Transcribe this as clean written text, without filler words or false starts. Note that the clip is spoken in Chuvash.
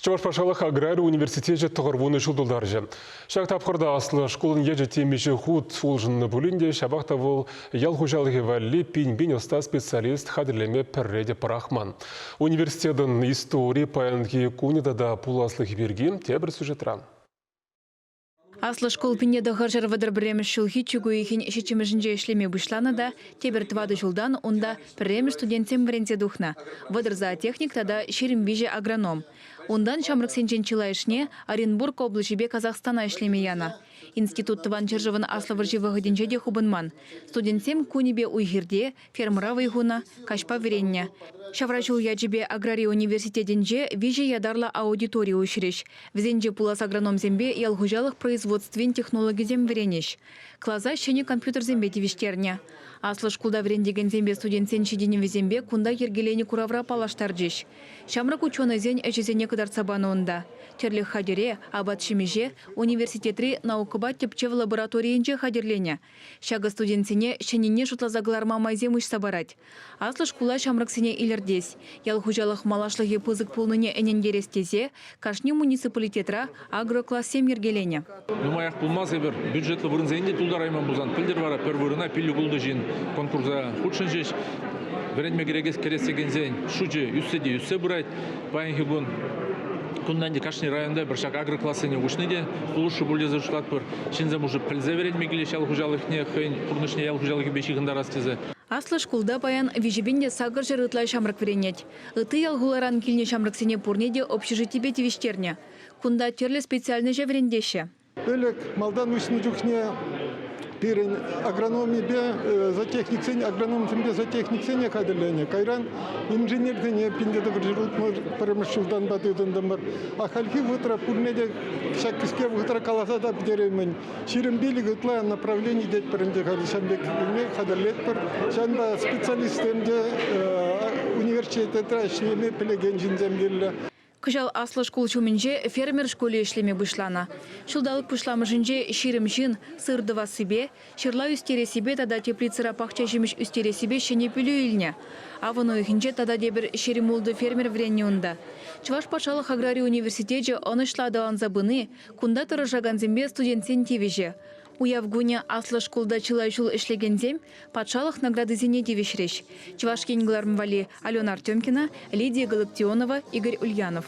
Чӑваш патшалӑх аграри университечӗ 90 ҫул тултарчӗ. Ҫак тапхӑрта аслӑ шкулӑн ячӗ темиҫе хут улшӑннӑ пулин те ҫапах та вӑл ял хуҫалӑхӗ валли пин-пин ӑста специалист хатӗрлеме пӗрре те пӑрахман. Университетӑн истори паянхи кунӗ тата пуласлӑхӗ пирки тепӗр сюжетран. Аслӑ шкул пине тӑхӑрҫӗр вӑтӑр пӗрремӗш ҫулхи чӳк уйӑхӗн ҫиччӗмӗшӗнче ӗҫлеме пуҫланӑ та тепӗр тӑватӑ ҫултан унта пӗрремӗш студентсем вӗренсе тухнӑ, 30 зоотехник тата 23 агроном. Унтан ҫамрӑксенчен чылайӑшне Оренбург облаҫӗпе Казахстана ӗҫлеме янӑ. Институт Тӑван ҫӗршывӑн Аслӑ вӑрҫи вӑхӑтӗнче те хупӑнман. Студентсем кунӗпе уй-хирте, Фермӑра вӑй хунӑ, каҫпа вӗреннӗ. Ҫавра ҫул ячӗпе аграри университетӗнче виҫӗ ятарлӑ аудитори уҫрӗҫ. Вӗсенче пулас агрономсемпе ял хуҫалӑх производствин технологӗсем вӗренӗҫ. Класа ҫӗнӗ компьютерсемпе тивӗҫтернӗ. Аслӑ шкулта вӗрентекенсемпе студентсен ҫитӗнӗвӗсемпе кунта йӗркеленӗ куравра паллаштарчӗҫ. Ҫамрӑк ученӑйсен ӗҫӗсене кӑтартса панӑ унта. Тӗрлӗ хатӗре, апат-ҫимӗҫе университетри наукӑпа тӗпчев лабораторийӗнче хатӗрленӗ. Ҫакӑ студентсене ҫӗннине шутласа кӑларма майсем уҫса парать. Аслӑ шкула ҫамрӑксене илӗртес, ял хуҫалӑх малашлӑхӗ пысӑк пулнине ӗнентерес тесе кашни муниципалитетра агроклассем йӗркеленӗ. Нумаях пулмасть эпир бюджетлӑ вырӑнсене те тултарайман пулсан, пӗлтӗр вара пӗр вырӑна пилӗк-ултӑ ҫын конкурса хутшӑнчӗҫ. Вӗренме кӗрес текенсен шучӗ ӳссе те ӳссе пырать. Паянхи кун кунта ӗнтӗ кашни районта пӗр ҫак агроклассене уҫни те пулӑшу пуль тесе шутлатпӑр. Ҫынсем уже пӗлсе вӗренме килеҫ ял хуҫалӑхне, хӑйӗн пурнӑҫне ял хуҫалӑхӗпе ҫыхӑнтарас тесе. Аслӑ шкулта паян 3800 ытла ҫамрӑк вӗренет. Ытти ял-хуларан килнӗ ҫамрӑксене пурне те общежитипе тивӗҫтернӗ. Кунта тӗрлӗ специальноҫа вӗрентеҫҫӗ. Ӗлӗк малтан уҫнӑ чухне пирӗн агрономипе зоотехниксен агрономсемпе зоотехниксене хатӗрленӗ. Кайран инженерсене 1961 ҫултанпа тытӑнтӑмӑр. А хальхи вӑхӑтра пурне те ҫак кӗске вӑхӑтра каласа та пӗтереймӗн. 25 ытла направлени тетпӗр ӗнтӗ халӗ ҫавӑн пек хатӗрлетпӗр. Ҫавӑнпа специалистсем те университетра ӗҫлеме пӗлекен ҫынсем кирлӗ. Кӑҫал аслӑ шкул ҫумӗнче фермер шкулӗ ӗҫлеме пуҫланӑ. Ҫулталӑк пуҫламӑшӗнче 20 ҫын сыр тӑвассипе, ҫырла ӳстерессипе тата теплицӑра пахча ҫимӗҫ ӳстерессипе ҫӗнӗ пӗлӳ илнӗ. Авӑн уйӑхӗнче тата тепӗр 26 фермер вӗреннӗ унта. Чӑваш патшалӑх аграри университечӗ ӑнӑҫлӑ аталанса пыни кунта тӑрӑшакансемпе студентсен тивӗҫӗ. Уяв кунӗ аслӑ шкулта чылай ҫул ӗҫлекенсем патшалӑх наградисене тивӗҫрӗҫ. Чӑваш Ен кӑларӑм валли Алена Артемкина, Лидия Галактионова, Игорь Ульянов.